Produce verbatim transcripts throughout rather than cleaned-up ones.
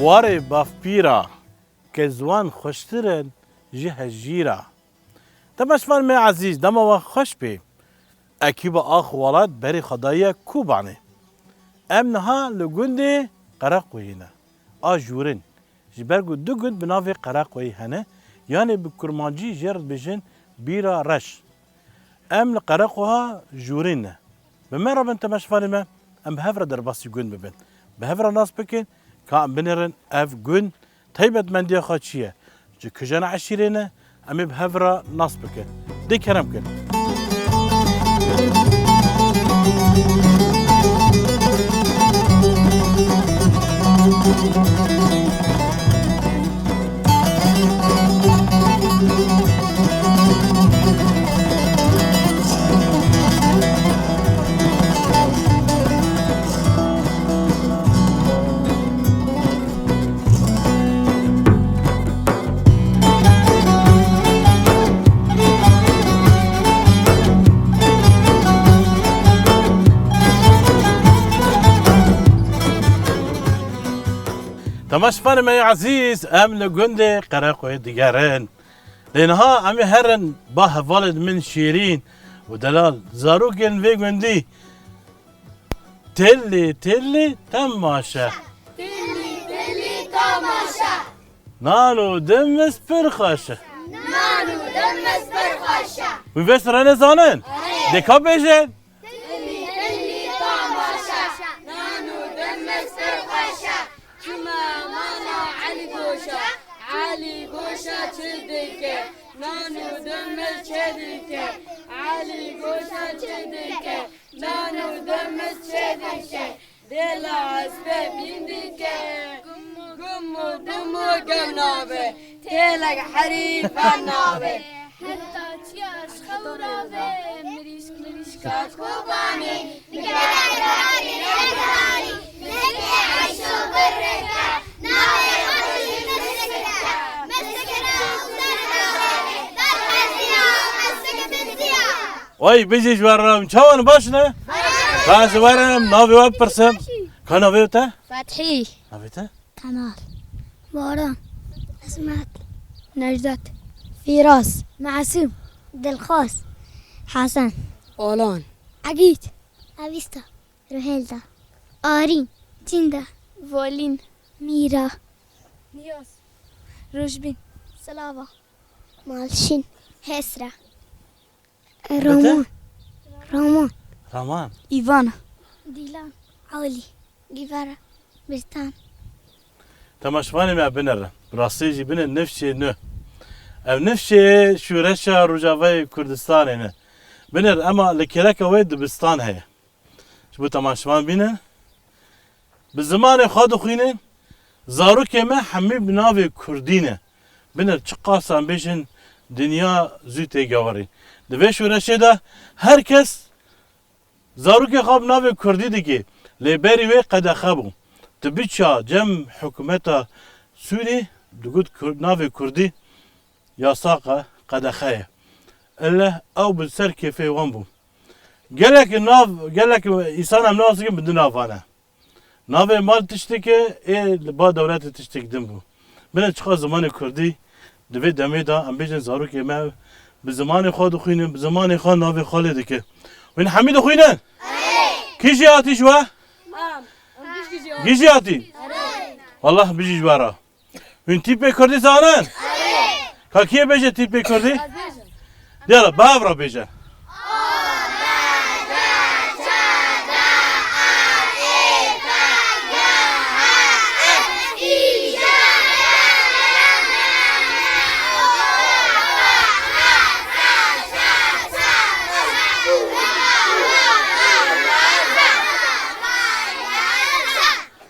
Warê bavpîra, ke ziwan xweştir in ji hejîra. Temaşevanê me ezîz, dema we xweş bê. Ekîba Ax Welat berê xwe daye Kobanê. Em niha li gundê Qereqoyê ne. A Jûrin. Ji ber ku du gund bi navê Qereqoyê hene, yanê bi kurmancî jê re dibêjin Bîra Reş. Em li Qereqoha Jûrin ne. Bi me re bin temaşevanê me, em bi hev re derbasî gund bibin. Bi hev re nas bikin, ka em binêrin ev gund taybetmendiya xwe çi ye. Ji kijana eşîrê ne, em ê bi hev re nas bikin. Dê kerem kin. Temaşevanê me yê ezîz, em li gundê Qereqoyê digerin. Lê niha em ê herin ba hevalên min şêrîn û delal, zarokên vê gundî. Tillî tillî temaşe. Tillî tillî temaşe. Nan û dimist pir xweş e. Nan û dimist pir xweş e. Wî vê stranê zanin? Erê. Dê ka bêjin? Tillî tillî temaşe. Nan û dimist pir xweş e. Çima mala Elî goşa? Elî goşa çi dike? Nan û dimist çi dike? Elî goşa çi dike? Nan û dimist çi dike? Dêla hespê bîn dike. Gum û dum û gew nabe. Têlek herî fen nabe. Heta çiya ji xew rabe. Mirîşk mirîşka Kobanê. Nigere darî, nigere darî. Neke eşo birreke. Navê xwe jî misikte. Misikte û zerre. Berheziya û misiktiziya. Oy, bijî ji we re, çawan baş ne? Baş. Baş, werim, navê we bipirsim. Ka navê te? Fethî. Navê te? Kemal. Baran. Ismet. Necdet. Fîras. Masûm. Dilxwaz. Hesen. Olan. Egîd. Avîsta. Ruhêlda. Arîn. Tînda. Volîn. Mîra. Niyaz. Rojbîn. Silava. Malşîn. Hesra. Ramon. Ramon. Raman. Îvan. Dîlan. Elî. Gîvara. Birtan. Temaşevanê me binêrin. Bi rastî jî binêr nifşê nû. Ev nifşê şûreşa Rojavayê Kurdistanê ne. Binêr ema li kêleka wê dibistan heye. Ji bo temaşevan bînin. Bi zimanê xwe dixwînin. Zarokê me hemî bi navê Kurdî ne. Binêr çiqas em bêjin dinya zû tê gewarî. Di vê şoreşê de her kes zarokê xwe bi navê Kurdî dike. Lê berî wê qedexe bû. Ti biça cem hikûmeta Sûrî digot Kur-, navê Kurdî yasak e, qedexe ye. Ile ew bi ser kêfê wan bû. Gelek nav, gelek însan em nas dikin bi du navan e. Navê mal tiştekê ê li ba dewletê tiştek din bû. Binêr çiqas zimanê kurdî di vê demê de em bêjin zarokê me bi zimanê xwe dixwînin, bi zimanê xwe navê xwe lê dike. Hûn hemî dixwînin? Kî jî hatî ji we? Kî jî hatî? Wallah bijî ji we re. Hûn tîpê kurdî zanin? Ka kê bêje tîpê kurdî? Dêla, bi hev re bêje.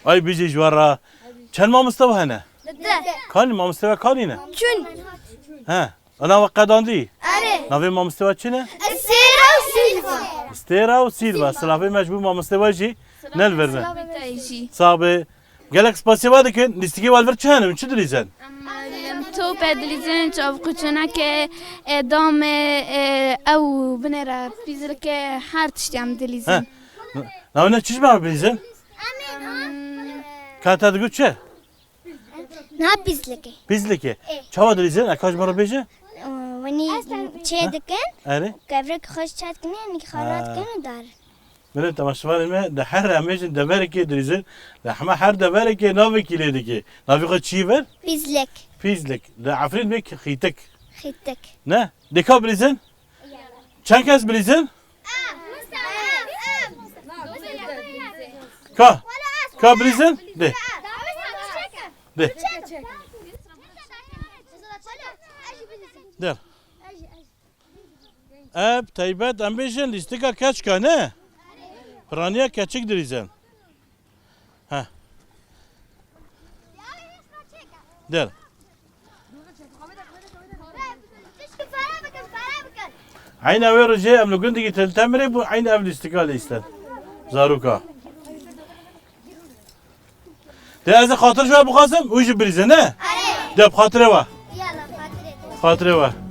Ay bijî ji we re. Çend mamoste we hene? Deh. Kalî mamoste we kalî ne? Çün. He. Ana we qedandî? Erê. Navê mamoste we çi ne? Stêra û Silva. Stêra û Silva. Silavê me ji bo mamoste we jî ne li vir ne. Silavê te jî. Sax be. Gelek spasiya we dikin. Lîstikê we li vir çi hene? Hûn çi dilîzin? Em, em top e dilîzin, çavqûçineke, e, dam e, e, ew binêre pîzilke her tiştî em dilîzin. He. Navê ne çi ji me re bilîzin? Em, Ka te digot çi? Niha pîslikê. Pîslikê? Ê. Çawa dilîzin? Eka ji me re bêje? Winî çê dikin, Erê? Kevrek xweş çat kinê, nikî xwe rahat Ha. kin û dar. Belê, temaşevanê me, di her em bêjin deverekê dilîzin, li hema her deverekê navekî lê dike. Navê xwe çi ver? Pîslik. Pîslik. Di Efrîn bê xîtik. Xîtik. Ne? Deka bilîzin? Çend kes bilîzin? Ka? Ka bilîzin? De. De. Ev taybet em bêjin lîstika keçika ne? Piraniya keçik dilîzin. He. Der. Eyna wê rojê em li gundekî Til Temirê bûn, eyna ev lîstika lê îstin. Zaroka. De ez ê xatir ji we bixwazim, wî jî bilîze, ne? Erê. De bi xatirê we. Yala, xatirê te. Xatirê we.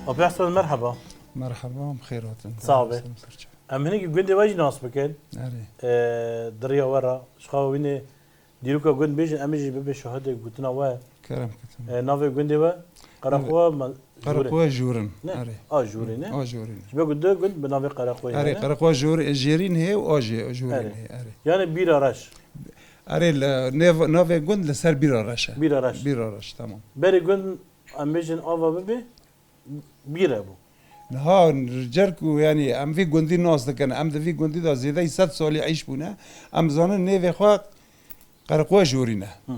Abi Hasan, merhaba. Merhaba, bi xêr hatin. Sağ ol. Em hinekî gundê we jî nas bikin. Erê. Ee, di riya we re, ji xwe wînê dîroka gund bêjin, em ê jî bibê şahidê gotina we. Kerem kitim. Ee, navê gundê we? Qereqowa me-, Qereqowa Jûrin. Jûrin. Ne? Erê. A Jûrin, ne? A Jûrin. Ji ber ku du gund bi navê Qereqoyê Erê, hene. Qereqowa Jûr-, Jêrîn heye û a Jê-, Jûrin Erê. Heye, erê. Yani Bîra Reş. Erê, li nêv-, navê gund li ser Bîra Reş e. Bîra Reş. Bîra Reş, tamam. Berê gund em bêjin ava bibe, Bîr e bû. Niha cer ku, yani, em vî gundî nas dikin, em di vî gundî de zêdeyî sed salî eyş bûne, em zanin nêvê xwe Qereqoya Jûrî ne. Hı.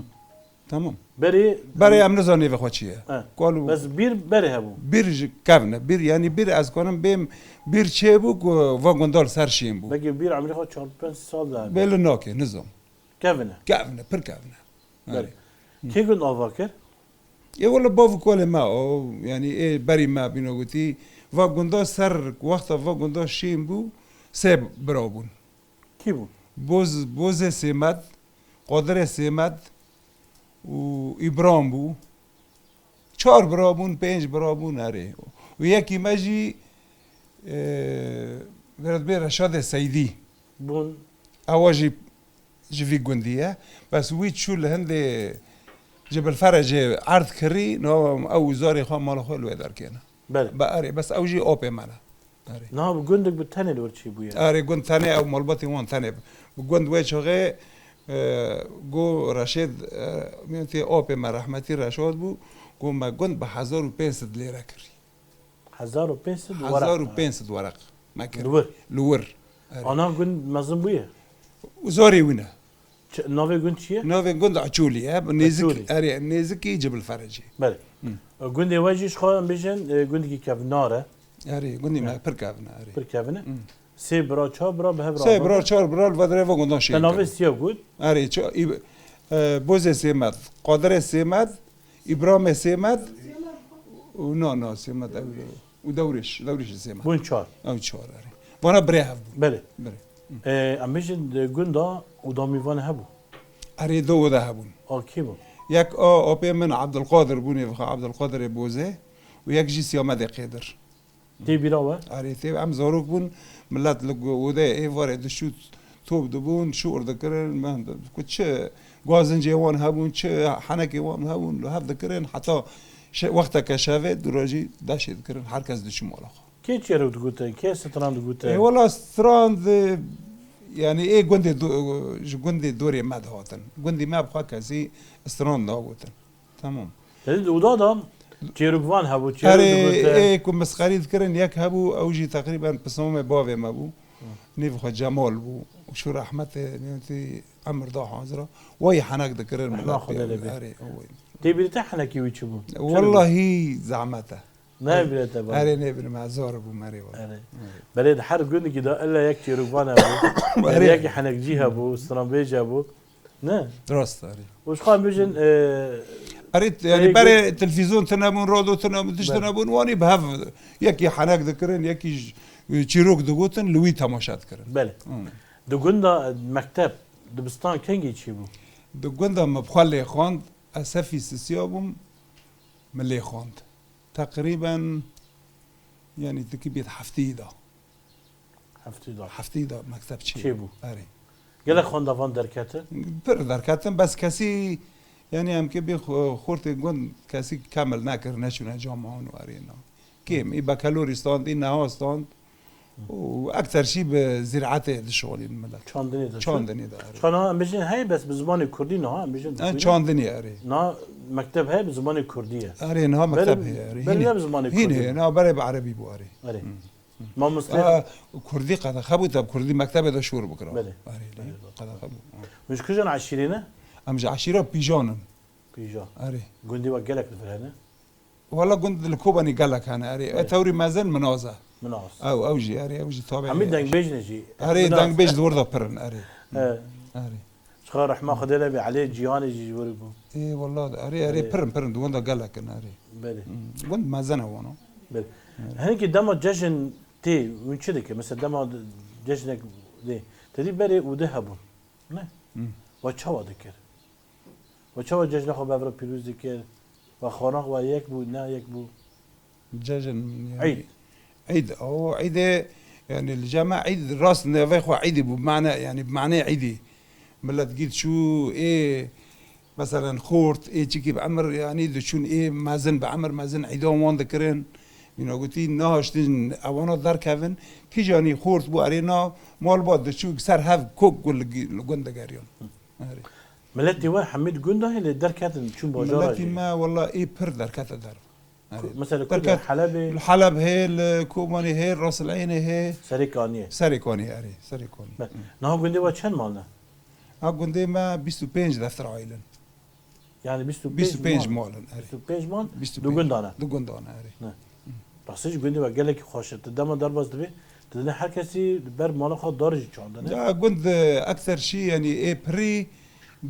Tamam. Berê Berê em nizan nêvê xwe çi ye. He. Kual û Bes Bîr berê hebû. Bîr ji kevn e. Bîr, yani, Bîr ez kanim bêm, Bîr çê bû ku va gundal ser şên bû. Belkî Bîr emrê xwe çar pênc sal de hebû. Belê nake, nizam. Kevin e. Kevin e, pir kevin e. Belê. Hı. Kê gund ava kir? Ê wele bav û kolê me o, yani ê berî me bîno gotî, va gunda ser, wexta va gunda şên bû, sê bira bûn. Kî bûn? Boz-, Bozê Sêmed, Qadirê Sêmed û Îbram bû. Çar bira bûn, pênc bira bûn, erê. Û yekî me jî, e, Veredbê Reşadê Seydî. Bûn. Ewa jî ji vî gundî ye. Bes wî çû li hindê ji bilfere jê erd kirî, no ew zarê xwe mala xwe li wê derkêne. Belê. Be erê, bes ew jî opê me ne. Erê. Niha bi gundek bi tenê li wir çêbûye. Erê, gund tenê, ew malbatê wan tenê. Bi gund wê çaxê, e, go Reşêd, e, mîyotê opê me rehmetî Reşad bû, go me gund bi hezar û pênc sed lêre kirî. Hezar û pênc sed wereq. Hezar û pênc sed wereq me kir. Li wir? Li wir. Erê. Ana gund mezin bûye? Zarê wî ne. Çi, navê gund çi ye? Navê gund Açolî ye. Nêzik, Açolî. Erê, nêzikî Cibil Ferecê. Belê. Hı. E, gundê we jî ji xwe em bêjin, e, gundekî kevnar e. Erê, gundê me pir kevn e, erê. Pir kevn e. Hı. Sê bira, çar bira bi hev re Sê bira, çar bira li va dirê va gundan şên. Te navê siya got? Erê, ça-, î-, e, Bozê Sêmed, Qadirê Sêmed, Îbramê Sêmed û na, na, Sêmed ew û Dewrêş, Dewrêşê Sêmed. Bûn çar. Ew çar, erê. Vana birê hev bûn. Belê. Birê. Hı. E, em bêjin di gunda û damî van hebû. Erê, do oda hebûn. A kî bû? Yek a opê min Abdulkadir bû, nêvê xwe Abdulkadirê Bozê û yek jî Siyamedê Qêdir. Tê bîra we? Erê, tê, em zarok bûn, millet li go-, odeyê êvarê diçû top dibûn, şûr dikirin, me ku çi gazincê wan hebûn, çi henekê wan hebûn, li hev dikirin, heta şe-, wexteke şevê dûra jî deşê dikirin, her kes diçû mala xwe. Kê çêrek digotin, kê stran digotin? Ê, wela stran di, Yani ê gundê do-, ji gundê dorê me dihatin. Gundê me bi xwe kesî stran nagotin. Tamam. Yanî di oda da çêrokvan hebû, çêrok Erê, digotin. Ê ku misqerî dikirin yek hebû, ew jî teqrîben pismamê bavê me bû. Nêvê xwe Cemal bû. Û şu rehmetê nêvtî emir da hazira. Wayî henek dikirin Rehma milet Xwedê pê lê bê. Erê, ew wayî. Tê bîrî te henekî wî çi bû? Çi Wellahî zehmet e. Nayê bîrê te bavê? Erê nêbînim, ez zor bûm, erê wellahî. Erê. Erê. Belê di her gundekî de illa yek çêrokvan hebû. Erê. Yek henekcî hebû, stranbêj hebû. Ne? Rast, erê. Û ji xwe em bêjin, e, Erê, t-, yanî erê berê gu- televîzyon tune bûn, radyo tune bûn, tişt Belê. tune bûn, wanî bi hev yekî henek dikirin, yekî j-, çîrok digotin, li wî temaşe dikirin. Belê. Hmm. Di gunda mekteb, dibistan kengî çêbû? Di gunda me bi xwe lê xwend, ez sefî sisiya bûm, me lê xwend. Teqrîben, yanî, dikî bêt hefteyî da. Hefteyî da. Hefteyî da mekteb çê Çê bû. bû. Erê. Gelek xwendavan derketin? Pir derketin, bes kesî, yanî, em kê bê xo-, xortê gund kesî kemil nekir, neçûne camian û erê na. Kêm, î bekelorî stand, î neha stand. Û ekser şî bi zîraetê dişixulîn milet. Çandinê de. Çandinê de, erê. Çana em bêjin heye, bes bi zimanê kurdî niha, em bêjin En dixwînin. çandinê, erê. Na mekteb heye bi zimanê kurdî ye. Erê, niha Berê, mekteb heye, erê. berê Hînê. ne bi zimanê Hînê, kurdî? niha berê bi erebî bû, erê. Erê. Mamoste Aa, kurdî qedexe bû, te bi kurdî mektebê de şûr bikira. Belê. Erê, Belê, qedexe bû. Hûn ji kijan eşîrê ne? Em ji eşîra Pîjan in. Pîjan. Erê. Gundî we gelek li vir hene? Wela gund li Kobanî gelek hene, erê. Belê. E, tewrî mezin Minaz e. Minaz. Ew, ew jî, erê, ew jî tabe Hemî ye. dengbêj ne jî. Erê, Minaz. dengbêj li wir de pir in, erê. He. Erê. Ji xwe rehma Xwedê lê bê, Elê Cîhanê jî ji wir bû. Ê, wela, erê, erê, Erê. pir in, pir in, di wenda gelek in, erê. Belê. Hmm. Gund mezin e wana. Belê. Erê. Hinekî dema cejin tê, hûn çi dike? Mesela dema cejnek dê, te dî berê û de hebûn. Ne? Hmm. We çawa dikir? We çawa cejna xwe bi hev re pîroz dikir? We xwana xwe yek bû, ne yek bû? Cejin, yanî, Eyd. Eyd, o Eydê, yanî, li cem me Eyd rast navê xwe Eydî bû, bi mane, yanî, bi manê Eydî. Milet gît çû, ê, meselen, xort, ê çikî bi emir, yanî, diçûn ê mezin, bi emir mezin Eydan wan dikirin. Mîna gotî, nahaştin ewana derkevin, kîjanî xort bû, erê na, malbat diçû, ser hev kok li, li gund digeriyan. Erê. Miletî we hemî di gunda hê lê derketin çûn bajara Miletî jî? me wela ê pir derkete derve. Erê. Mesela ku Derket, der Helebê? Li Heleb hê, li Kobanê hê, Rasileyne hê. Serê Kaniyê? Serê Kaniyê, erê, Serê Kaniyê. Be. Hı. Niha gundê we çend mal ne? Ha, gundê me bîst û pênc defter aîlin. Yani bîst û pênc Bîst û pênc mal. mal in, erê. Bîst û pênc mal Bîst û pênc. Di gundan e? Di gundan e, erê. Ne. Rastî jî gundê we gelekî xweş e. Tu dema derbas dibî, tu dibî her kesî ber mala xwe dar jî çandine. Ya gund, e, ekser şî, yanî ê pirî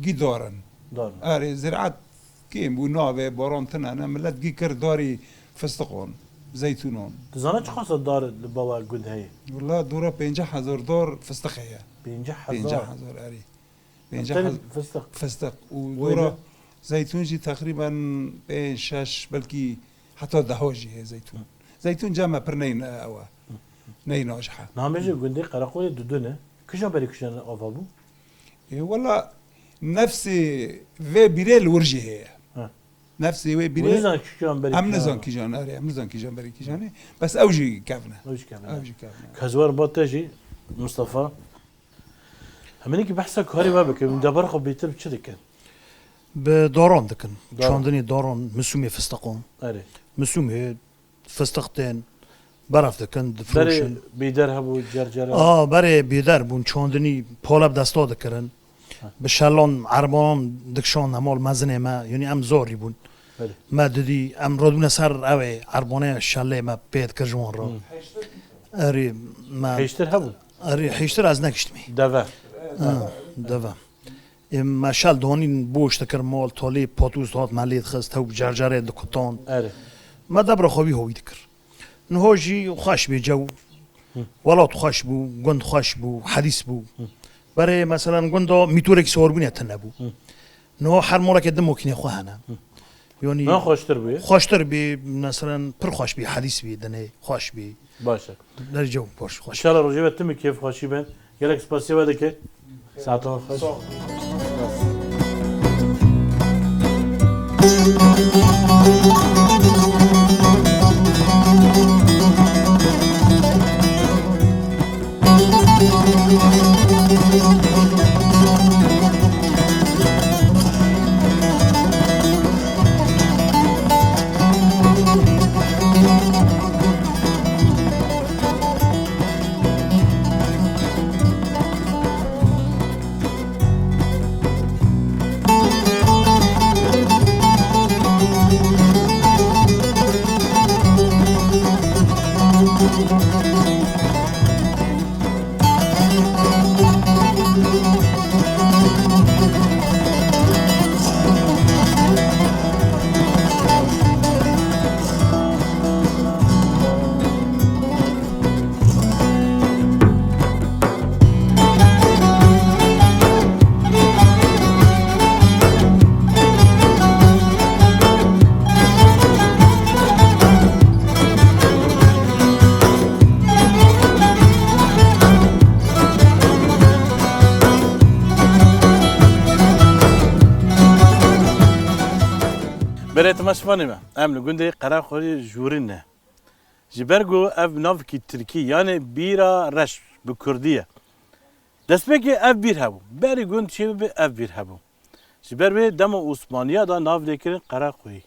gî dar in. Dar in. Erê, ziraet kêm bû, navê baran tune ne, milet gî kir darî fistiqon, zeytûnon. Tu zana çiqasa dar li bawa gund heye? Wela dora pêncî hezar dar fistiq heye. Pêncî hezar? Pêncî hezar, erê. Pêncî Tenê hez-, fistiq. fistiq. Û Wê dora ne? zeytûn jî teqrîben pênc, şeş, belkî heta deha jî heye zeytûn. Zeytûn cem me pir neyne ew e. Neyne ji he. Namê jî gundê Qereqolê didune. Kijan berî kijan ava bû? Ê, wela nefsê vê bîrê li wir jî heye. Ha. Nefsê wê bîrê Hûn nizan kîjan berî Em kijan nizan ava? kîjan, erê, em nizan kîjan berî kîjan e. Bes ew jî kevne. Ew jî kevne. Ew jî kevne. Kezwar ba te jî, Mustafa. Em hinekî behsa karê we bikin, hûn debar xwe bêtir bi çi dikin? Bi daran dikin. Daran. Çandinê daran, misûmê fistiqan. Erê. Misûmê fistiq tên, beref dikin, Berê difroşin. bêder hebû, cercere. A, berê bêder bûn, çandinî pala bi desta dikirin. Ha. Bi şelan, erbanan dikişan hemal mezinê me, yanî em zorî bûn. Belê. Me didî, em radibûne ser ew ê, erbane şelê me pê dikir ji wan re. Hmm. Erê, me Hêştir hebû? Erê, hêştir ez nekiştimî. Deve. Ha, deve. Ê, me şel danîn boş dikir mal, talê patûz dihat me lê dixist, hew bi cercerê dikutan. Erê. Me debra xwe wî hawî dikir. Niha jî xweş bê cew. Hı. Welat xweş bû, gund xweş bû, hedîs bû. Hı. Berê, meselen, gunda mîtorek sorbûne tune bû. Hı. Niha her malekê di makînê xwe hene. Hı. Yanî Na xweştir bû? Xweştir bî, meselen, pir xweş bî, hedîs bî, dinê xweş bî. Baş e. Derê cew baş, xweş. Înşallah rojê we tim bi kêfxweşî be. Gelek spasiya we dike. Saeta we xweş. Sağ ol. Berê temaşevanê me, em li gundê Qereqoyê Jûrî ne. Ji ber ku ev navkî tirkî, yanê Bîra Reş bi kurdî ye. Destpêkê ev bîr hebû. Berî gund çê bibe ev bîr hebû. Ji ber wê dema Osmaniya de nav lê kirin Qereqoyî.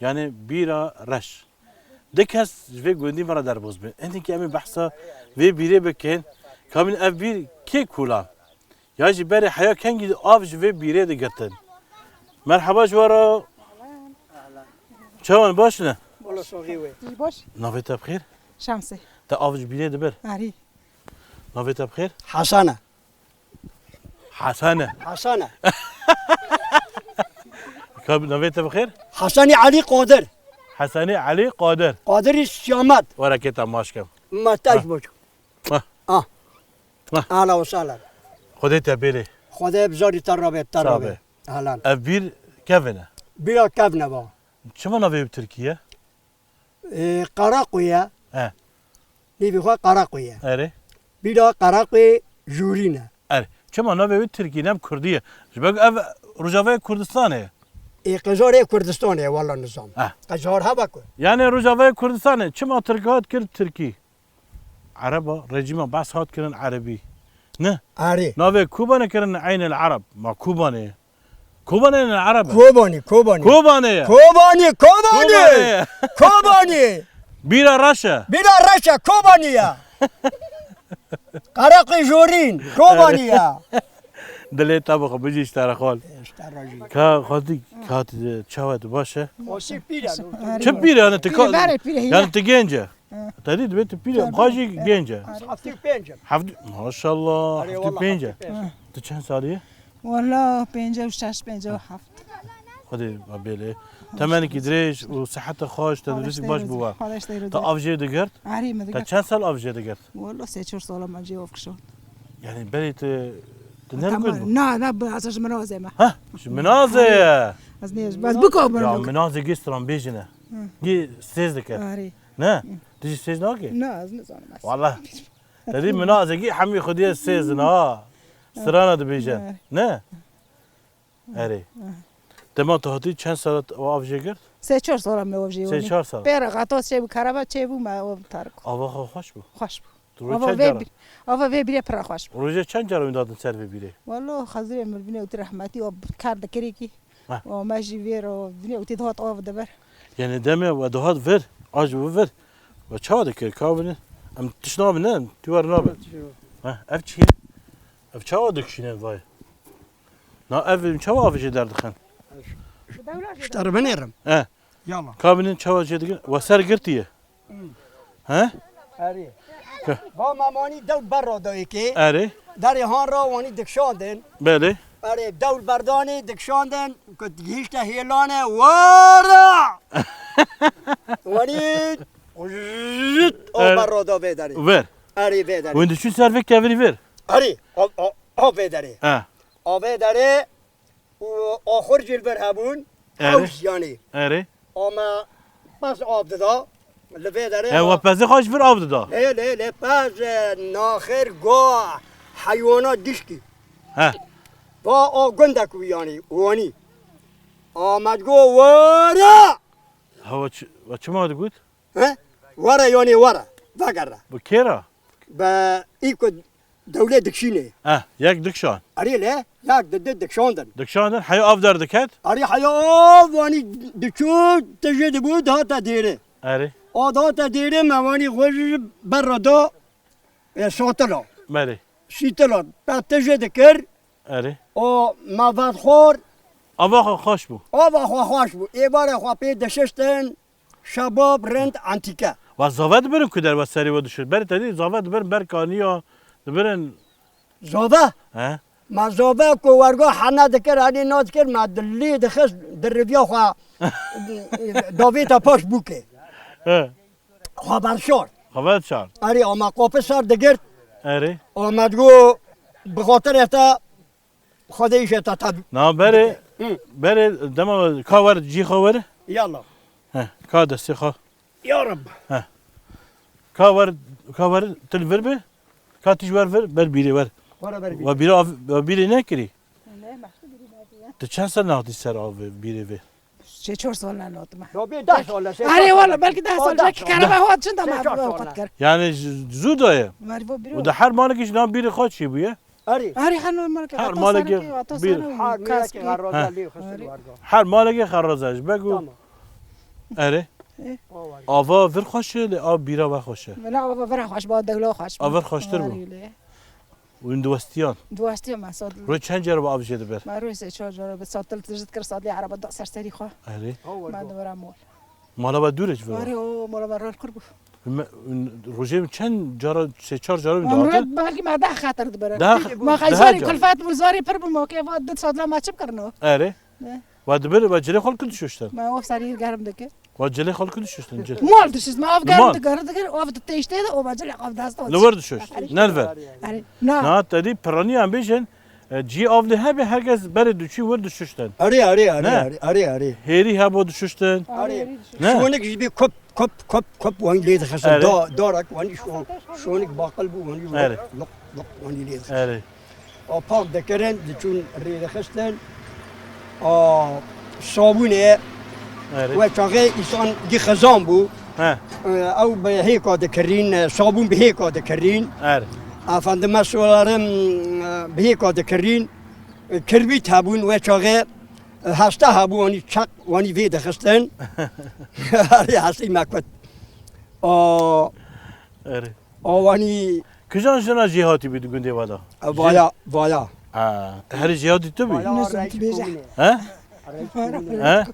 Yanê Bîra Reş. Du kes ji vê gundî me re derbas bin. Êdî ke em ê behsa vê bîrê bikin. Kamîn ev bîr kê kûlan? Ya jî berê heya kengî av ji vê bîrê digirtin. Merheba ji we re. Çawan, baş ne? Wala saxî wê. Baş. Navê te bi xêr? Şemsê. Te av ji bîrê dibir? Arî. Navê te bi xêr? Hasan e. Hasan e. Hasan e. Ka navê te bi xêr? Hasanî Elî Qadir. Hasanî Elî Qadir. Qadirî Siyamet. Were kê te maş kem. Ma te ji bo. Ah. Ah. Ah. Ahla we sahla. Xwedê te bêlê. Xwedê bi zarî te rabê, te rabê. Ahlan. Ev bîr kevin e? Bîra kevin e ba. Çima navê bi tirkî ye? Ê, Qereqoyê. He. Nêvî xwe Qereqoyê. Erê. Bîra Qereqoyê Jûrî ne. Erê. Çima navê wî tirkî ne, bi kurdî ye? Ji ber ev Rojavayê Kurdistanê ye. Ê, qejarê Kurdistanê ye, wala nizam. He. Qejar hebe ku. Yani Rojavayê Kurdistanê çima tirk hat kir tirkî? Ereba, rejîma Be's hat kirin erebî. Ne? Erê. Navê Kobanê kirin Eyn el Ereb. Ma Kobanê ye. Kobanê ne, Ereb e? Kobanî, Kobanî. Kobanê ye. Kobanî, Kobanî. Kobanê ye. Kobanî. Bîra reş e. Bîra reş e, Kobanî ye. Qereqî Jorîn, Kobanî ye. Dilê te bixwe, bijî ji te re xal. Ji te re jî. Ka xaltî, ka tu çawa tu baş e? Xosî pîr e. Çi pîr e, yani tu ka-, Pîr e, berê pîr e, yani tu genc e. Te dî dibê tu pîr e, xwe jî genc e. Heftê û pênc e. Heftê, maşallah, heftê û pênc e. Heftê û pênc e. Tu çend salî ye? Wala pêncî û şeş, pêncî û heft. Xwedê we bêlê. Temenekî dirêj û siheta xweş, tenduristî baş bo we. Xwedê ji te re razî. Te av jê digirt? Erê, me digirt. Te çend sal av jê digirt? Wala sê çar sala me jê av kişand. Yani berê tu, tu ne li gund bû? Na, na, bi, ez ji Minazê me. Ha, ji Minazê ye. Ez ne, ez biko Ya Minazê gê stranbêj e. Gê sêz dike. Erê. Ne? Tu jî sêz nake? Na, ez nizanim ez. Wala. Te dî Minazê gê hemî xwediyê sêz in ha. Strana dibêje. Ne? Erê. Dema tu hatî çend sala te av jê girt? Sê çar sala me av jê wanî. Sê çar sal. Pê re xatos çêbû, kereba çêbû, me av terk. Ava xwe xweş bû. Xweş bû. Tu rojê çend cara? Ava vê bîrê pir xweş bû. Rojê çend cara wî dadin ser vê bîrê? Walo xezirê min binê û tu rehmetî û kar dikirî kî. Heh. Û me jî vê re binê û tê dihat av diber. Yani demê we dihat vir, aj bi vir. We çawa dikir? Ka binin? Em tişt nabin, ne? Tu wer nabin. Ha, ev çi ye? Ev çawa dikişîne vay? Na ev çawa avê jê derdixin? Ji te re binêrim. He. Yala. Ka binin çawa jê dikin? We ser girtiye. He? Erê. Ba me wanî dew ber ra dayê kê. Erê. Derê han ra wanî dikşandin. Belê. Erê, dew berdanê dikşandin, ku gihişte hêlane, wara! Wanî, jit, o ber ra da vê derê. Ver. Erê, vê derê. Wên diçû ser vê kevirî ver. Erê, a, a, a vê derê. He. A vê derê, û axur jî li vir hebûn, Erê. Ew jî yanî. Erê. Ama pez av dida, li vê derê. He, we pezê xwe ji vir av dida? Lê, lê, lê, pez, e, naxir, go, heywana gişkî. He. Va o gundek wî yanî, wanî. Amed go, were! Ha, we çi, we çima digot? He? Were yanî were, vegere. Bi kê re? Bi î ku dewlê dikşînê. Eh, yek dikşan. Erê le, yek di di dikşandin. Dikşandin, heya av derdiket? Erê heya av wanî diçû, tijê dibû, dihate dêrê. Erê. O dihate dêrê me wanî xwe ji ber re da, e, şatila. Belê. Şîtila, te tijê dikir. Erê. O me vedxwar. Ava xwe xweş bû. Ava xwe xweş bû. Êvarê xwe pê dişiştin. Şebab, rind, entîke. Wa zave dibirin ku derve serê we dişir. Berê te dî zave dibirin ber kaniya, dibirin Zave? He? Ma zave ku werga hene dikir, erê nadikir, ma dilî dixist, diriviya xwe davêta paş bûkê. He. Xwe berşar. Xwe berşar. Erê, ama qapî ser digirt. Erê. Ama digo, bi xatirê te, Xwedê îşê te te. Na berê, Hı. Berê dema ka wer cî xwe wer. Yallah. He, ka destê xwe. Ya Rab. He. Ka wer, ka wer tu li vir be. Ka tîj wer vir, ber bîrê wer. Were ber bîrê. We bîra av-, we bîrê nekirî? Ne, başka biri ne diye. Tu çend sal nextî ser av bîrê vê? Sê çar sal ne nextîme. Ya bê deh sal e, sê çar sal e. Erê wala, belkî deh sal, belkî kerebe hat çi de me qet kir. Yani zû da ye. Mervo biro. Û de her malekî ji nav bîrê xwe çî bûye? Erê. Erê her malekî, her malekî bîr. Her malekî xerraza lê xist warga. Her malekî xerraza ji bego. Tamam. Erê. E. Ava vir xweş e, lê av bîra we xweş e. Vela ava vir xweş, ba dewla xweş. Av vir xweştir bû. Erê lê. Û hûn diwestiyan? Diwestiyan me sat. Roj çend cara bi av jê diber? Me roj sê çar cara bi sat, til tijit kir, sat lê ereba da ser serî xwe. Erê. Me dibira mol. Mala we dûr e ji vir? Erê, o mala me rol kur bû. Me, rojê min çend cara, sê çar cara min dihate? Belkî me deh xetir dibere. Deh xe-, ma xey zarî kulfet bû, zarî pir bû, ma kê va di sat la me çi bikirino? Erê. Ne. Wa dibir, wa cilê xwe li ku dişuştin? Me of serî germ dikir. Wa cilê xwe li ku dişuştin, cil? Mal dişust, me av germ dikir, dikir, av di têştê de, o me cilê av dest. Li wir dişuşt, ne li vir? Erê, na. Na, te dî piraniyan bêjin, e, cî av lê hebe, herkes berê diçî wir dişuştin. Erê, erê, erê, erê, erê, erê. Hêrî hebo dişuştin. Erê. Ne? Şonik jî bî kop, kop, kop, kop, wan lê dixistin. Erê. Da, darek wan şon, şonik baqil bû, wan lok, lok, wan lê dixistin. Erê. A pak dikirin, diçûn rê dixistin. A sabûnê, erê, we çaxê îsan gî xizan bû. He. E, ew bi hêka dikirîn, e, sabûn bi hêka dikirîn. Erê. Efendime solarım, e, bi hêka dikirîn. E, kirbît hebûn we çaxê, e, heste hebû, wanî çeq, wanî vê dixistin. Erê hestî me kut. A, erê. Awanî. Kijan jina jêhatî bû di gundê we de? E, vaya, vaya. Ha, herî jêhatî tu bî? Vaya. Nizam tu bêje. He? He?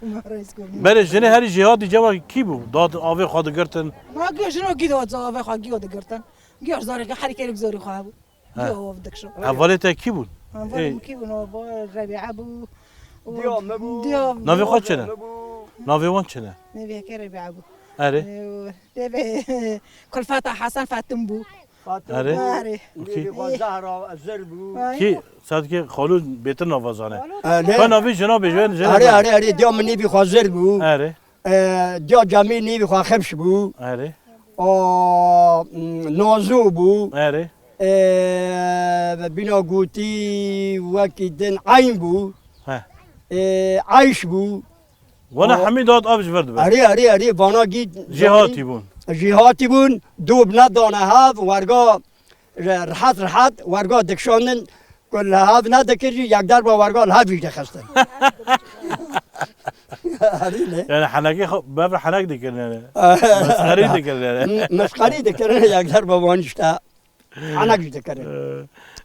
Berê jinê herî jêhatî cema kî bû? Dat avê xwe digirtin. Ma giya jino gî dat avê xwe giya digirtin. Giya zarê ke herî kêlik zorî xwe hebû. He. Giya av dikşo. Hevalê te kî bûn? Hevalê min kî bûn? O, Rebîa bû. Diya me bû. Diya. Navê xwe çi ne? Navê wan çi ne? Navê ke Rebîa bû. Erê. E, Lê vê Kulfeta Hesen Fetim bû. Fatim bû. Erê. Erê. Lê vê xwe Zehra Zir bû. Ay. Kî, sadkê xalû bêtir nava zane. E, ne? Ka navê jina bêje, jina erê, erê, erê, diya min nêvî xwe Zir bû. Erê. E, diya Cemî nêvî xwe Xemş bû. Erê. O, m, Nazo bû. Erê. E, bîna gotî wekî din Eyn bû. He. E, Eyş bû. Wana hemî dat av ji vir dibe. Erê, erê, erê, vana gî jêhatî bûn. Jêhatî bûn, dob nedane hev, werga re-, rehet rehet, werga dikşandin, ku li hev nedikir jî, yek derba werga li hev jî dixistin. Erê ne? Yani henekê xwe, bev henek dikirin yani. Mesxerî dikirin yani. M-, mesxerî dikirin, yek derba wan işte. Anak jî dikirin.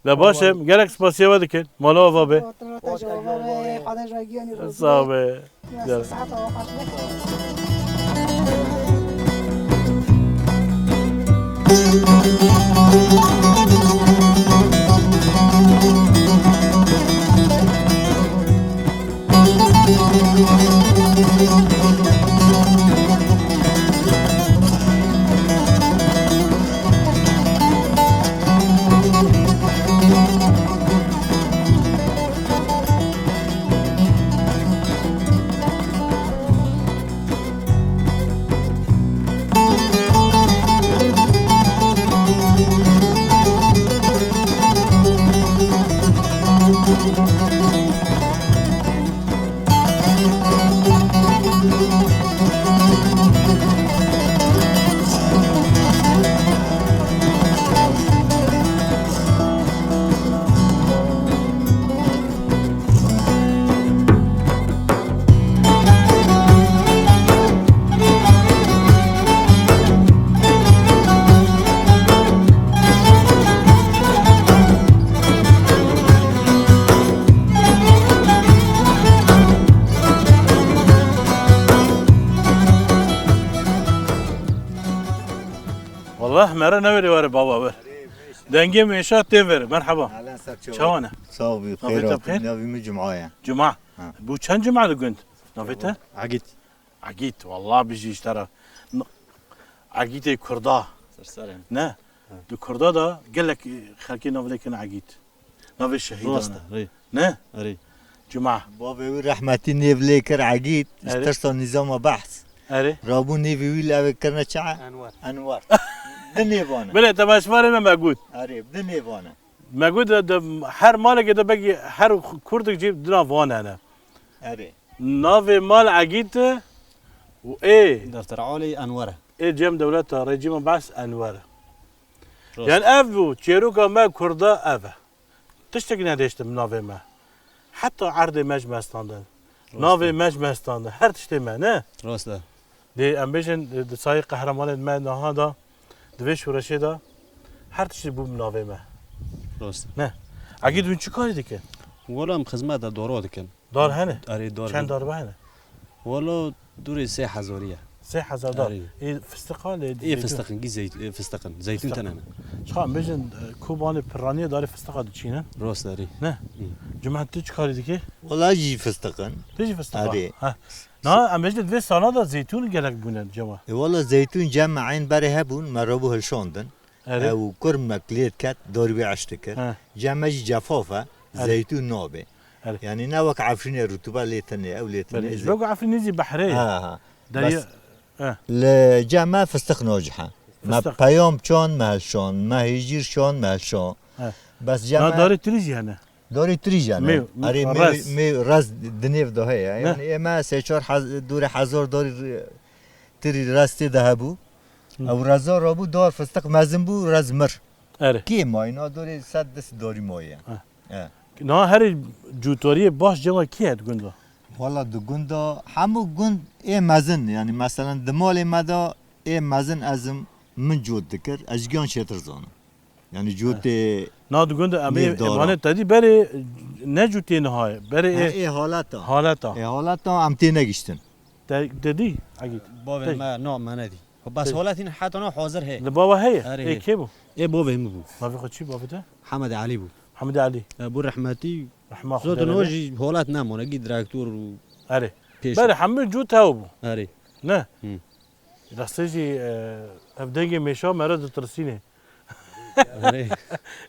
Le baş e, gelek spasiya we dikin. Mala ava be. Xwedê ji ava be, Xwedê ji we giyanî razî be. Sağ be. Saeta we xweş be. Wallah, mere neverê were baba ver. Dengê mêşa tê ver. Merhaba. Ahlen ser çawa. Çawa ne? Sağ ol, bi Navê xêr te hatin. Bixêr? Navê min Cuma ye. Cuma. Ha. Bû çend cuma li gund? Navê te? Agit. Agit, wallah bijî ji te re. N-, Agitê Kurda. Ser serê. Ne? Ha. Di Kurda da gelek xelkê nav lê kin Agit. Navê şehîdan Rast e. E, rê. Ne? Erê. Cuma. Bavê wî rehmetî nêv lê kir Egîd, ji Erê. Tirsa nîzama behs. Erê. Rabû nêvê wî li ev kirine çi? Enwer. Enwer. Di nêvan e. Belê, temaşevanê me me got. Erê, di nêvan e. Me got de, de her malekê de belkî her kurdek jî di nav wan hene. Erê. Navê mal Egîd e û ê Defter Alî Enwer e. Ê cem dewleta rejîma behs Enwer e. Rast. Yani ev bû, çêroka me kurda ev e. Tiştek nedêştim navê me. Heta erdê me ji me standin. Rast Navê e. Me ji me standin. Her tiştê me, ne? Rast e. Dê em bêjin, di sayê qehremanên me niha da, di vê şoreşê de her tiştê bû bi navê me. Rast e. Ne? Egîd hûn çi karî dikin? Wala em xizmeta doro dikin. Dar hene? Erê, dar Çend hene. Darbe hene? Wala dûrê sê hezarî ye. Sê hezar dar. Erê. Ê fistiqa lê Ê zeytûn? Fistiqin, gî zeyt-, ê fistiqin. Zeytûn Fistiq. Tenene. Çiqa em bêjin, e, Kobanê Piraniyê darê fistiqa diçînin. Rast erê. Ne? Hı. Cuma tu çi karî dikê? Wala jî fistiqin. Tu jî fistiqa? Erê. Ha. Na, em bêjin di vê sala da zeytûn gelek bûne cema. E, wala zeytûn cem me eyn berê hebûn, me rabû hilşandin. Erê. Ew kurm me lê diket, darî wê eş dikir. He. Cem me jî cefaf e, Erê. Zeytûn nabe. Erê. Yani ne wek Efrînê rutube lê tune, ew lê tune. Belê. Ji bo ku Efrînê jî behrê ye. Ha, ha. Derya, Bes he. Li cem me fistiq nacihe. Me Fistiq. Peyam çan, me hilşan. Me hêjîr şan, me hilşan. He. Bes cem Na me darê tirî jî hene. Darê tirî jî hene. Mêw, Erê, mêw, mêw, rez. Mêw rez di nêv de heye. Ne? Yani ê me sê çar hez-, dûrê hezar darî tirî rez tê de hebû. Hı. Ew reza rabû, dar fistiq mezin bû, rez mir. Erê. Kê mayî, na dorê sed dis dorî mayî ye. Ha. E. Na herî cûtariyê baş cema kî ye di gunda? Wala di gunda, hemû gund ê mezin, yani meselen di malê me de ê mezin ez im, min cot dikir, ez giyan çêtir zanim. Yani cotê Na di gunda em ê nêvdara. Êmanê te dî berê ne cotê niha ye, berê Ha, ê ê haleta. Haleta. Ê haleta em tê negiştin. Te, te dî, Egîd? Bavê Te- me, na, me nedî. Xwe bes Te- holatîn heta na hazir heye. Li bava heye? Erê, Ê heye. Kê bû? Ê bavê min bû. Navê xwe çi bavê te? Hemed Elî bû. Hemed Elî. E, bû rehmetî. Rehma Xwedê Zotin lê o be. Jî holat nemûne, gî direktor û Erê. Pêş. Berê hemû cû tew bû. Erê. Ne? Hı. Rastê jî, e, ev dengê mêşa me re ditirsînê. Erê.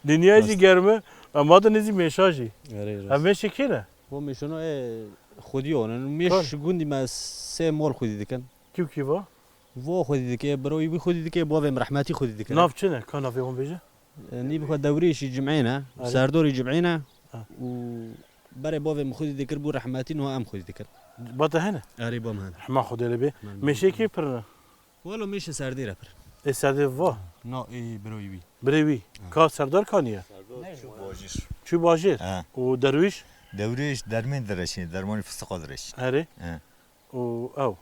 Dinya jî Rast. Germ e. Em hatin nêzî mêşa jî. Erê, rast. Ev mêşê kê ne? Bo mêşano e xwedî onin. Mêş Kar. Ji gundî me sê mol xwedî dikin. Kî û kî va? Vo xwedî dike, biro wî xwedî dike, bavê min rehmetî xwedî dike. Nav çi ne? Ka navê wan bêje? E, nî bixwe dewrêşî cimê ne, Erê. Serdorî cimê ne Ha. Û berê bavê min xwedî dikir bû rehmetî, niha em xwedî dikir. Ba te hene? Erê, ba min hene. Rehma Xwedê lê bê. Mêşê kê pir ne? Walo mêşê serdê re pir. Ê serdê va? Na, ê birayê wî. Birê wî. Ha. Ka Serdar kanî ye? Çû bajêr. Çû bajêr. Ha. Û derwîş? Derwîş dermên direşîne, dermanî fistiqa direşîne. Erê. Ha. Û ew.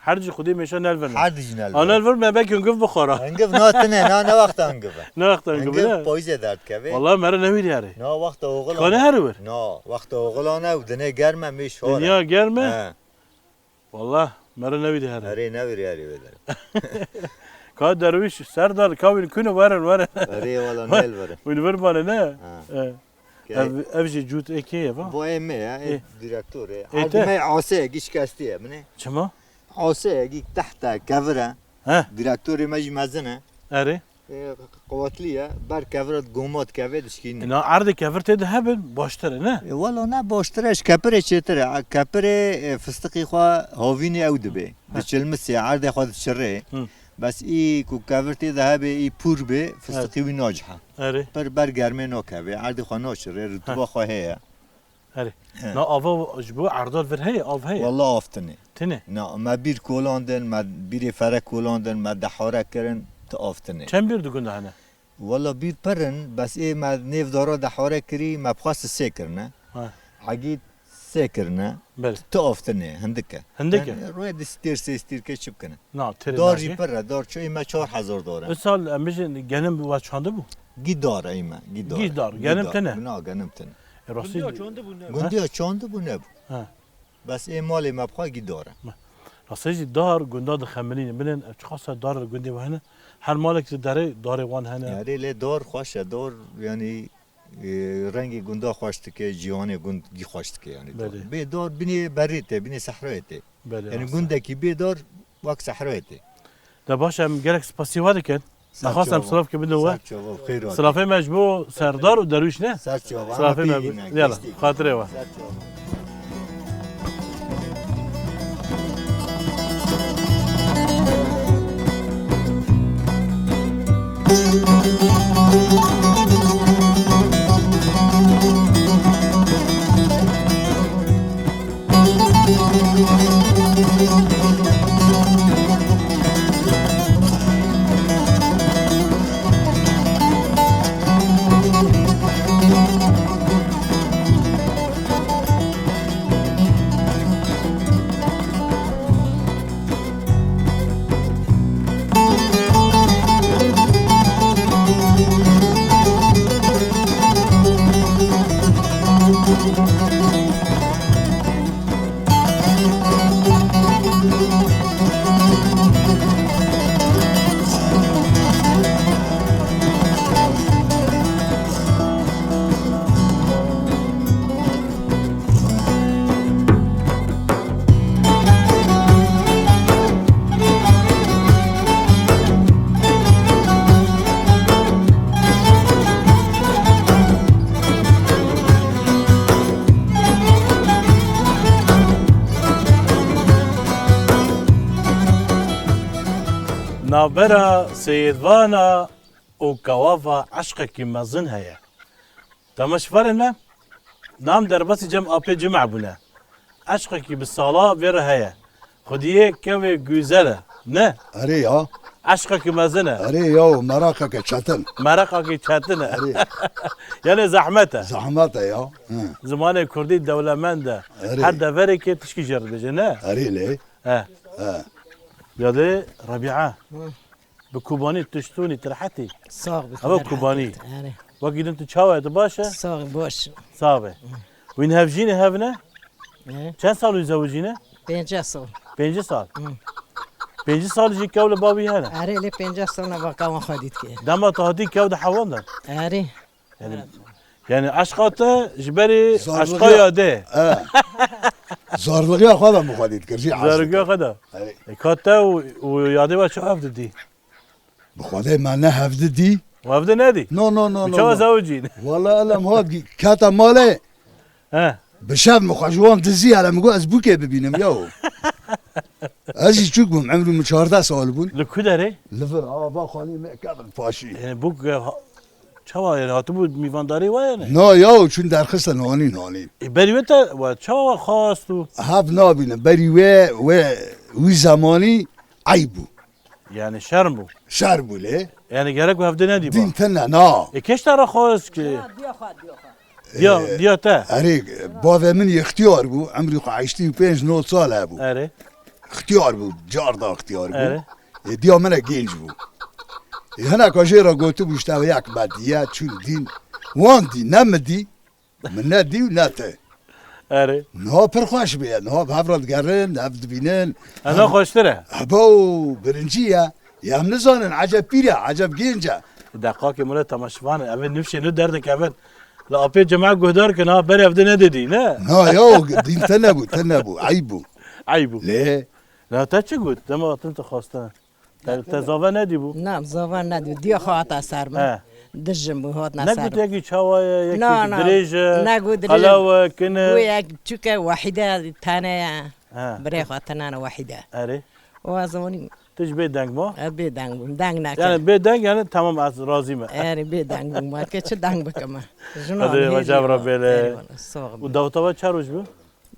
Her jî Xwedê mêşa nelvir ne. Her jî nelvir. A nelvir me belkî hingiv bixwara. Hingiv na tine, na ne wexta hingiv e. Ne wexta hingiv Hingiv ne? Payîzê derdikeve. Wala mere newîrî here. Na wexta oxila. Kane her wir. Na wexta oxila ne û dinê germ e mêş hor e. Dinya germ e. He. Wala mere newîrî here. Erê newîrî herî wê der. Ka derwîş, Serdar, ka wîn kune werin, werin. Erê wala nelvir. Wîn vir bane ne? Ha. E. Ke- Ev, ev jî cût ê kê ye va? Bo ê me ya, ê Ê. Direktor e. Ê Erdê te? Me aseyekî şikestî ye, min ê. Çima? Aseyekî tehte kevir e. He. Direktorê me jî mezin e. Erê. Ê, quwetlî ye. Ber kevir e, goma dikeve dişkînî. Na erdê kevir tê de hebin, baştir e, ne? E, wala ne baştir e, ji kepirê çêtir e. Kepirê, e, fistiqî xwe havînê ew dibe. Heh. Diçilmisê, erdê xwe diçirê. Hı. Bes î ku kevir tê de hebe, î pûr be, fistiqî Erê. Wî nacihe. Erê. Pir ber germê nakeve, erdê xwe naçirê, rituba Heh. Xwe heye. Erê. He. Na ava ji bo erdal vir heye, av heye? Walla av tine. Tine? Na, me bîr kolandin, me bîrê fere kolandin, me dehare kirin, tu av tine. Çend bîr di gunda hene? Walla bîr pir in, bes ê me nêv dara dehare kirî, me bi xwe sisê kirine. Ha. Egîd sê kirine. Belê. Tu av tine, hindik e. Hindik e? Yani, rûyê di stêr, sê stêrkê çi bikine? Na, têrê Dar jî nacê. Pir e, dar çi, ê me çar hezar dar e. Îsal em bijin genim we çandibû? Gî dar e ê me, gî dar e. Gî dar, genim tine? Na, genim tine. E, rastî Gundiya çandibû ne? Gundiya çandibû nebû. Ha. Bes ê malê me bi xwe gî dar e. Rastî jî dar gunda dixemilîne. Binin, ev çiqas dar li gundê we hene. Her malek di derê darê wan hene. Erê lê dar xweş e. Dar, yanî, e, rengê gunda xweş dike, cîhanê gund gî xweş dike, yanî, dar. Belê. Bê dar binê berê te, binê sehrayê te. Belê, rast e. Yanî gundekî bê dar wek sehrayê te. De baş e, em gelek spasî we dikin. Nexwastem silavkê bidin we. Ser çava, xêr hatî. Silavê me ji bo serdar û derwîş ne? Ser çava. Silavê me bidin. Yala, xatirê we. Ser çava. Navbera Seyidvana û Kawava eşqekî mezin heye. Temaşevanên me, nam derbasî cem apê Cuma bûne. Eşqekî bi sala vê re heye. Xwediyê kewê güzel e. Ne? Erê ya. Eşqekî mezin e. Erê ya, meraqeke çetin. Meraqekî çetin e. Erê. Yanê zehmet e. Zehmet e ya. Hı. Zimanê kurdî dewlemend e. Erê. Her deverekê tişkî jê re dibêje, ne? Erê lê. He. He. Yadê Rebîa. Hı. Bi Kubanî tu şitûnî, tu rehetî? Sax bî. Eva Kubanî. Erê. Wekî din tu çawa ye, tu baş e? Sax, baş. Sax be. Wîn hevjînê hev ne? He. Çend sal wî zewicîne? Pêncî sal. Pêncî sal. Hı. Pêncî sal jî kew li bavî hene? Erê, lê pêncî sal ne baka wan xwedî dike. Dema tu hatî kew di hewan de? Erê. Yani, yani eşqa te ji berî eşqa yadê. He. Zarligiya xwe de min xwedî dikir, jî eşq dikir. Zarligiya xwe de. Erê. E, ka te û, û yadê we çi hev didî? Bi Xwedê me ne hev didî. Hev di nedî? No, no, no, no. Çawa zewicîn? Wala elem hat gî-, kete malê. He. Bi şev min xwe ji wan dizî, hele min got ez bûkê bibînim, yaw. Ez jî çûk bûm, emrû min çardeh sal bûn. Li ku derê? Li vir, ava xanî me kevin paşî. Yani bûk, e, ha-, çawa yani hatibû mîvandarî we yani? Na yaw, çûn derxistin hanîn hanîn. E, berî wê te, we çawa xwast û? Hev nabînim, berî wê, wê, wî zemanî eyb bû. Yani şerm bû. Şerm bû lê. Yani gerek we hevdê nedî ba. Dîn tine na. E, keş te re xwest ki? Ya, diya xwe, diya xwe. Diya, e, diya te. Erê, bavê min yê xtiyar bû, emrî xwe heştê û pênc nod sal hebû. Erê. Xtiyar bû, carda xtiyar bû. Erê. E, diya min e genc bû. E, hineka jê re gotibû işte yek me diye, çûn dîn. Wan dî, ne min dî. Min ne dî û ne te. Erê. Niha pir xweş bûye. Niha bi hev re digerin, hev dibînin. Ena xweştir e. Hebo, birincî ye. Em nizanin, eceb pîr e, eceb gênc e. Deqakê min re temaşevan e. Ev nifşê nû derdikevin. Li apê cema guhdar kin ha, berê ev di nedidî, ne? Na ya, dîn te nebû, te nebû. Eyb bû. Eyb bû. Lê. Na te çi got? Dema hatin tu xwestin. Te, te zave nedîbû? Na, zave nedîbû. Diya xwe hata ser min. He. Dijim bû, hatina ser min. Negot yekî çawa ye, yekî dirêj e, qelew e, kin e. Got yek çûke wehîde tane ye. He. Birê xwe tene ne wehîde. Erê. O ez onî. Tu ji bê deng ma? Ez bê deng bûm, deng nekim. Yani bê deng yani tamam ez razî me. Erê bê deng bûm, ke çi deng bikim. Jina Hadi, hêjî vecab ya. Rabê le. Erê, wala, sağ ol. Û daweta we çar roj bû?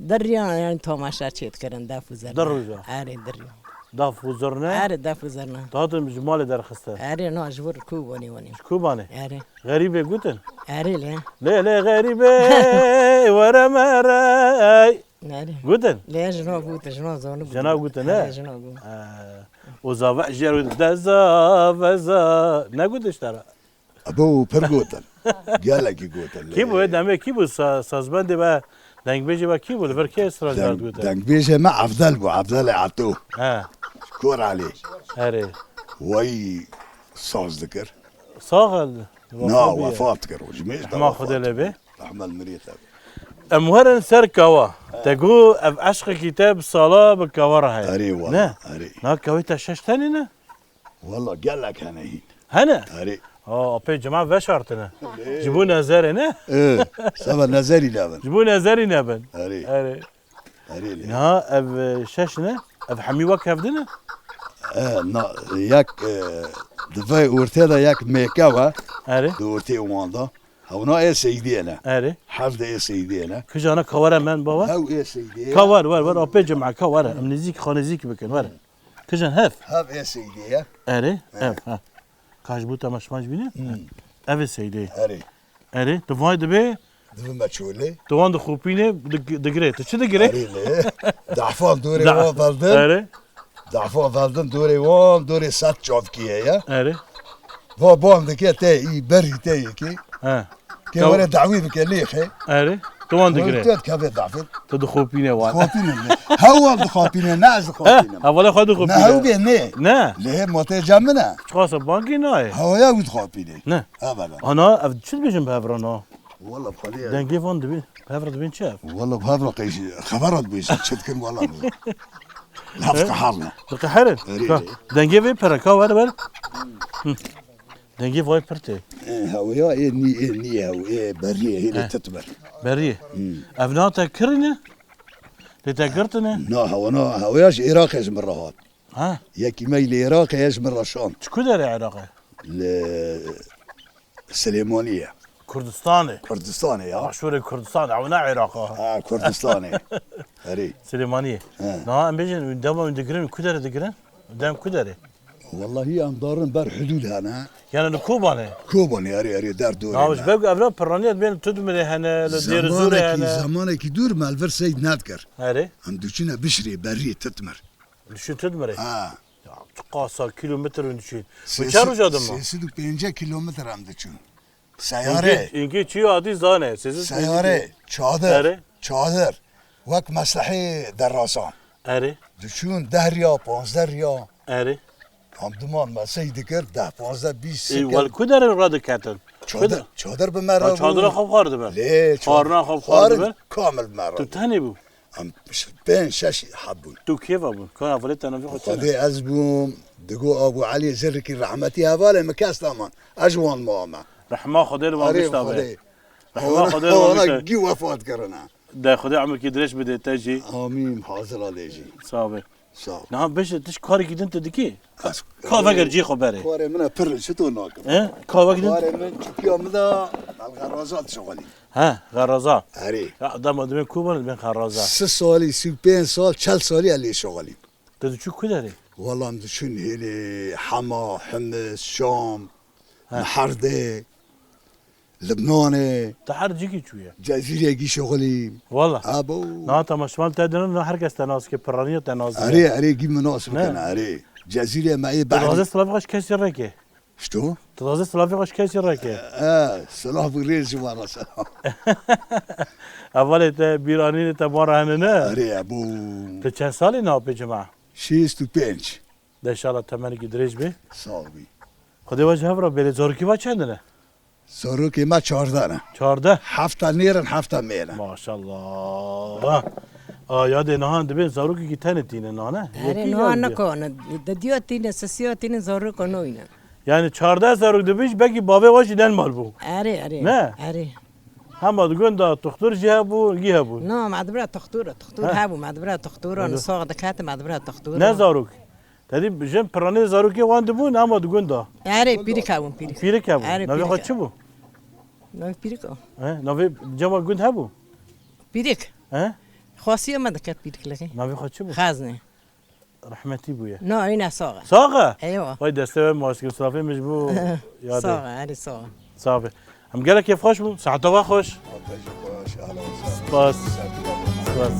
Di riyan, yani, tomaşa çêdikirin, def û zirna. Di roja? Erê, di riyan. Daf û zirna? Erê, def û zirna. Tu hatin ji malê derxiste? Erê, na, ji vir Kobanê wanî. Ji Kobanê? Erê. Xerîbê gotin? Erê, lê. Lê, lê, xerîbê, were mere. Erê. Gotin? Lê, jina gotin, jina zonu gotin. Jina gotin, ne? Erê, jina gotin. Ee, o zave jê re gotin, de zave za. Ne gotin ji te re? Abo, pir gotin. Gelekî gotin. Kî bû, wê demê kî bû sa-, sazbendê we, Dengbêjê we kî bû? Li vir kê siraj Deng, berdigotin? Dengbêjê me Evdel bû, Evdelê Eto. He. Kor Elî. Erê. Wey saz dikir. Sax e. Na, wefat kir. Ji mêj de Rehma wefat Xwedê lê bê. Rehmel mirî te. Em werin ser kawa. Te got ev eşqekî te bi sala bi kawa re heye. Erê wala, Ne? Erê. Na kawê te şeş tenê ne? Wala gelek hene hîn. Hene? Erê. Aa, apê cema veşartine. Ji bo nezerê ne? Ee, seba nezerî nebin. Ji bo nezerî nebin. Erê. Erê. Erê lê. Niha ev, e, şeş ne? Ev hemî wek hevdin e? E, na, yek, e, di vê ortê de yek mêke ve. Erê. Di ortê wan de. Hewna ê Seydiyê ne? Erê. Hevde ê Seydiyê ne? Kijana ka were men baba? Hew ê Seydiyê. Ka wer, wer, wer, apê cema ka were. Em nêzîk, xwe nêzîk bikin, were. Kijan hev? Hev ê Seydiyê. Erê, He. ev, ha. Ka ji bo temaşevan jî bîne? Hmm. Ev ê Seydiyê. Erê. Erê, tu vay dibê? Divime çolê. Tu wan dixopîne, dig-, digirê. Tu çi digirê? Erê lê. Dahfan dorê Da- wan veldin. Erê. Dahfan veldin dorê wan, dorê sed çavkî heye. Erê. Va ban dike te î berî te yekî. He. Ke Ka- were dawî bike lêxê. Erê. Tu wan digirê. Tu dikeve dafir. Tu dixopîne wan. Xopîne. Hew wan dixopîne, ne ez He, dixopînim. Hevalê xwe Ne dixopîne. hew bê ne. Ne. Lê motê cem min e. Çiqasa bankî nayê. Hewaya wî dixopîne. Ne. Evela. Ana, ev çi dibêjin bi hev re na? Wala xwedê. Dengê van dibê, bi hev re dibên çi ev? Wala bi hev re qey xebera dibêjin, çi dikin wala. Laf qehar ne. Diqeherin. Erê, Ka, erê. Dengê vê pere, ka wer wer. Hı. Dengê vay pir tê. E, hewaya ê nî, ê nî hew, ê beriyê, hêlê He. Titmir. Beriyê. Hmm. Ev na te kirine? Lê te girtine? Na, hewa na, hewaya ji Iraqê ji min re hat. Ha? Yekî me lê Iraqê ye ji min re şand. Çi ku derê Iraqê? Li Silêmaniyê. Kurdistanê. Kurdistanê ya. Başûrê Kurdistanê, ew ne Iraq e. Ha, Kurdistanê. Erê. Silêmaniyê. He. Niha em bêjin, dema em digirin, ku derê digirin? Dem ku derê? Wallahî em darin ber hudûd hene. Yani li Kobanê? Kobanê, erê, erê, der dorê Navş ne. Beg evra pirraniye bên Tudmirê hene, li Dêrizorê Zamanekî, hene. Zamanekî dûr me li vir seyd nedikir. Erê. Em diçûne bişirê beriyê Titmir. Diçûn Tudmirê? Ha. Ya, çiqasa kilometre diçûn. Bi çend roja dima? Sê sed û pêncî kilometre em diçûn. Seyare. Îngê, îngê çi adî zane? Seyare, çadir, Erê. Çadir. Wek meslehê derasan. Erê. Diçûn deh riya, panzdeh riya. Erê. Em diman mesey dikir, deh, panzdeh, bîst, Ê, sike. Wel ku derin radiketin? Çadir, çadir bi me re bû. Çadira xwe xwar dibir. Lê, Xwarina xwe xwar dibir. Kamil bi me re bû. Tu tenê bû? Em ş-, pênc, şeş heb bûn. Tu kêfa bûn? Ka hevalê te navê xwe çi ne? Xwedê ez bûm, digo Abu Elî Zirikî rehmetî hevalê min kes naman. Ez ji wan ma me. Rehma Xwedê li wan Erê gişta be. Xwedê. Rehma Xwedê li wan gişta be. Gî wefat kirine. De Xwedê emirkî dirêj bide te jî. Amîn, hazira lê jî. Sağ be. Sağ ol. Niha bêje, tu ji karekî din tu dikî? Ez Ka veger cî xwe berê. Karê min e pir, çi to nakim? He? Ka veger din? Karê min çukiya min de, ez xeraza dişixulîm. He, xeraza. Erê. Ya, dema dibên ku bûn, dibên xeraza. Sî salî, sî û pênc sal, çel salî ez lê şixulîm. Tu diçû ku derê? Wala em diçûn hêlê Hema, Himis, Şam, He. Meherdê. Libnanê. Te her cîkî çûye. Cezîrê gî şixulîm. Wala. Abo. Na temaşevan te dinin, na her kes te nas ke, piraniya te nas dike. Erê, erê, gî min nas Ne? Bikene, erê. Cezîrê me ê Tu dazê behî. Silavê xwe ji kesî reke. Şto? Tu dazê silavê xwe ji kesî reke. E, silav û rêz ji wan re selam. Hevalê te, bîranînê te wan re hene ne? Erê, abo. Tu çend salî ne apê cema? Şêst û pênc. De inşallah temenekî dirêj bê. Sağ ol bî. Xwedê we ji hev re bêrê, zarokî we çend ne? Zarokê me çardeh ne. Çardeh? Hefta nêr in, hefta mêr in. Maşallah. A, yadê nihan dibên zarokekî tenê tîne nane? Erê, Yekî niha ya diye. Nikane. Didiya tîne, sisiya tîne, zarok noyne. Yani çardeh zarok dibî jî belkî bavê we jî den mal bû. Erê, erê. Ne? Erê. Hema di gund de tuxtur jî hebû, gî hebû. Na, me dibira tuxtur, tuxtur Ha. Hebû, me dibira tuxtur, Hadi. Nisax dikete, me dibira tuxtur. Ne zarok? Te dî jin piranê zarokê wan dibûn, hema di gund de. Erê, pîrik hebûn, pîrik. Pîrik hebûn. Erê, Navê xwe pîrik. Çi bû? Navê pîrik o. He, navê cema gund hebû? Pîrik. He? Xwasiya me diket pîrik leke. Navê xwe çi bû? Xezne. Rehmetî bûye. Na, îna sax e. Sax e? Eywa. Vay destê we maşkin safê min ji bo yadê. Sax e, erê sax e. Sax be. Em gelek kêfxweş bûn. Saeta we xweş. Spas. Spas.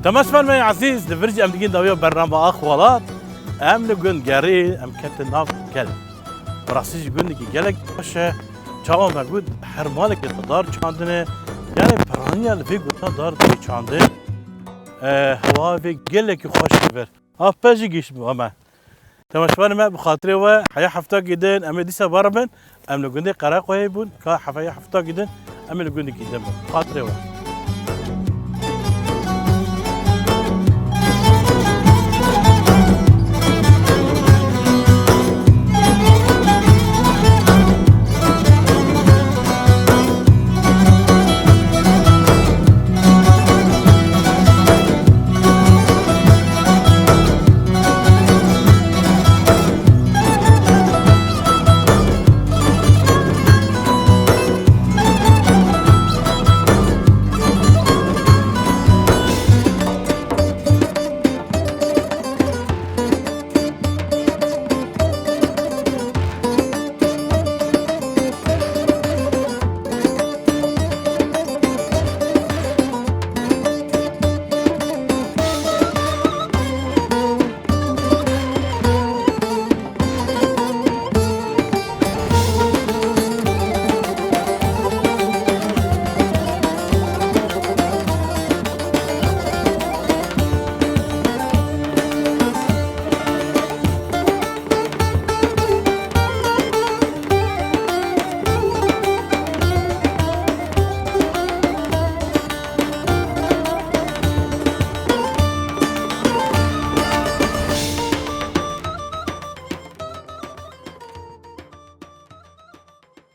Temaşevanên me ezîz, di vir jî em digihîn dawiya bernama Axwelat. Em li gund gerî, em ketin nav gel. Bi rastî jî gundekî gelek xweş e. Çawa me got, her malekê xwe dar çandine. Yani piraniya li vê gunda dar tê çandin. E, hewa vê gelekî xweş li vir. Av pez jî gihîşt bi me. Temaşevanê me, bi xatirê we heya heftakî din em ê dîsa beribin. Em li gundê Qereqoyê bûn, ka heya heftakî din em ê li gundekî din bin. Bi xatirê we.